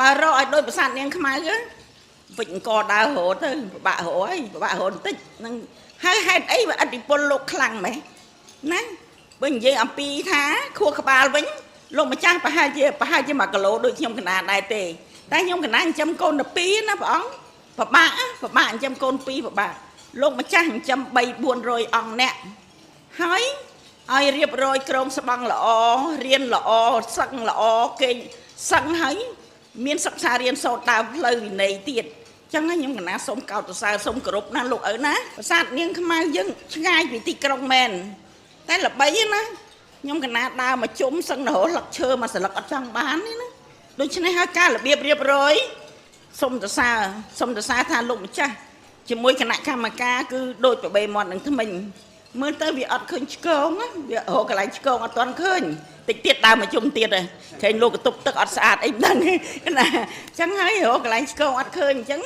បើរកឲ្យដូចប្រាសាទនាងខ្មៅវិចអង្គដើររត់ទៅពិបាករកហើយពិបាករកបន្តិចនឹងហើយហេតុអីបើឥទ្ធិពលលោកខ្លាំងម៉េះណាបើនិយាយអំពីថាខួរក្បាលវិញលោកម្ចាស់ប្រហែលជា1គីឡូដូចខ្ញុំកណាដែរទេតែខ្ញុំកណាចិញ្ចឹមកូន12ណាព្រះអង្គពិបាកចិញ្ចឹមកូន2ពិបាកលោកម្ចាស់ចិញ្ចឹម3 400អង្គអ្នកហើយឲ្យរៀបរយក្រមស្បង់ល្អរៀនល្អសឹងល្អគេងសឹងហើយមានសិក្សារៀនសូត្រដើមផ្លូវវិន័យទៀតចឹងខ្ញុំកណាសូមកោតសរសើរសូមគោរពណាលោកឪណាប្រាសាទនាងខ្មៅយើងឆ្ងាយពីទីក្រុងមែនតែល្បីណាខ្ញុំកណាដើរមកជុំសឹងរហូតលឹកឈើមកស្លឹកអត់ចង់បានទេណាដូច្នេះហើយការរបៀបរៀបរយសូមសរសើរថាលោកម្ចាស់ជាមួយគណៈកម្មការគឺដូចប្របីមាត់នឹងថ្មិញមើលទៅវាអត់ឃើញឆ្កងវារកកន្លែងឆ្កងអត់ទាន់ឃើញតិចទៀតដើរមកជុំទៀតឃើញលោកកតុបទឹកអត់ស្អាតអីមិនដឹងណាអញ្ចឹងហើយរកកន្លែងឆ្កងអត់ឃើញអញ្ចឹង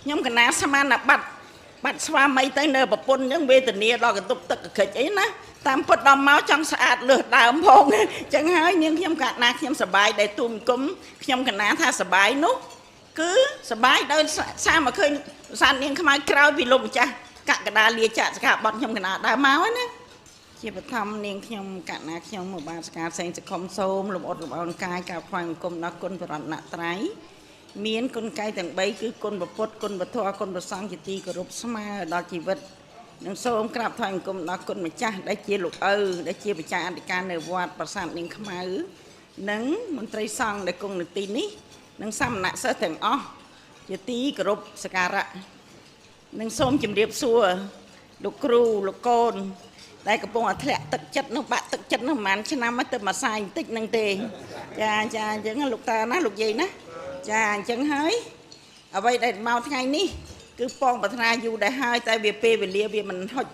ខ្ញុំកណាស្មានបាត់ស្វាមីទៅនៅប្រពន្ធអញ្ចឹងវេទនាដល់កតុបទឹកកក្រិចអីណាតាមពិតដល់មកចង់ស្អាតលើសដើមផងអញ្ចឹងហើយនាងខ្ញុំកណាខ្ញុំសប្បាយដែលទូមគុំខ្ញុំកណាថាសប្បាយនោះគឺសប្បាយដោយសារមកឃើញប្រាសាទនាងខ្មៅក្រោយពីលោកម្ចាស់កក្កដាលាចាកសកាបត់ខ្ញុំកណាដើមមកណាជាបឋមនាងខ្ញុំកណាខ្ញុំមកបានសកាផ្សេងសខុមសូមលំអត់លំអោនកាយកាបខ្វាយអង្គមដល់គុណបរតនត្រ័យមានគុណកាយទាំង3គឺគុណពុទ្ធគុណពធគុណប្រសង្ឃជាទីគោរពស្មើដល់ជីវិតនិងសូមក្រាបថ្វាយអង្គមដល់គុណម្ចាស់ដែលជាលោកឪដែលជាម្ចាស់អធិការនៅវត្តប្រាសាទនាងខ្មៅនិងមន្ត្រីសង្ឃដែលគង់នៅទីនេះនិងសមណសិស្សទាំងអស់ជាទីគោរពសក្ការៈនិងសូមជម្រាបសួរលោកគ្រូលោកកូនដែលកំពុងតែធ្លាក់ទឹកចិត្តនោះបាក់ទឹកចិត្តនោះប្រហែលឆ្នាំទៅមួយសាយបន្តិចនឹងទេចាចាអញ្ចឹងលោកតាណាលោកយាយណាចាអញ្ចឹងហើយអ្វីដែលមកថ្ងៃនេះគឺបងប្រាថ្នាយូរដែរហើយតែវាពេលវេលាវាមិនហុច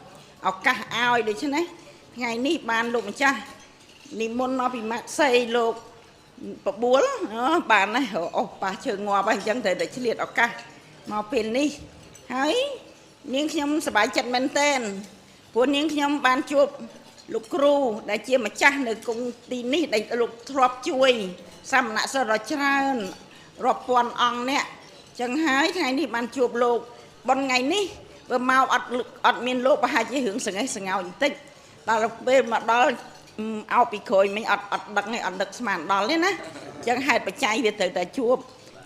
ឱកាសឲ្យដូច្នេះថ្ងៃនេះបានលោកម្ចាស់និមន្តមកពីម៉ាក់សីលោកបបួលបានណាអូប៉ះជើងងាប់ហើយអញ្ចឹងត្រូវតែឆ្លៀតឱកាសមកពេលនេះហើយនាងខ្ញុំសប្បាយចិត្តមែនទែនព្រោះនាងខ្ញុំបានជួបលោកគ្រូដែលជាម្ចាស់នៅគង់ទីនេះដែលលោកធ្លាប់ជួយសមណសិស្សដ៏ច្រើនរាប់ពាន់អង្គអ្នកចឹងហើយថ្ងៃនេះបានជួបលោកប៉ុនថ្ងៃនេះបើមកអត់មានលោកប្រហែលជារឿងសង្ហេះសង្ហោចបន្តិចដល់ពេលមកដល់អោពីក្រោយមិញអត់ដឹងទេអត់ដឹកស្មានដល់ទេណាចឹងហេតុបច្ច័យវាត្រូវតែជួប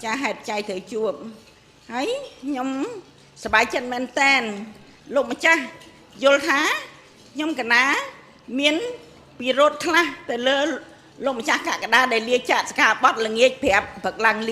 ចាហេតុបច្ច័យត្រូវជួបហើយខ្ញុំសប្បាយចិត្តមែនតែនលោកម្ចាស់យល់ថាខ្ញុំកណាមានពិរោធខ្លះទៅលើលោកម្ចាស់កក្កដាដែលលាចាកសកាបត់ល្ងាចប្រាប់ព្រឹកឡើង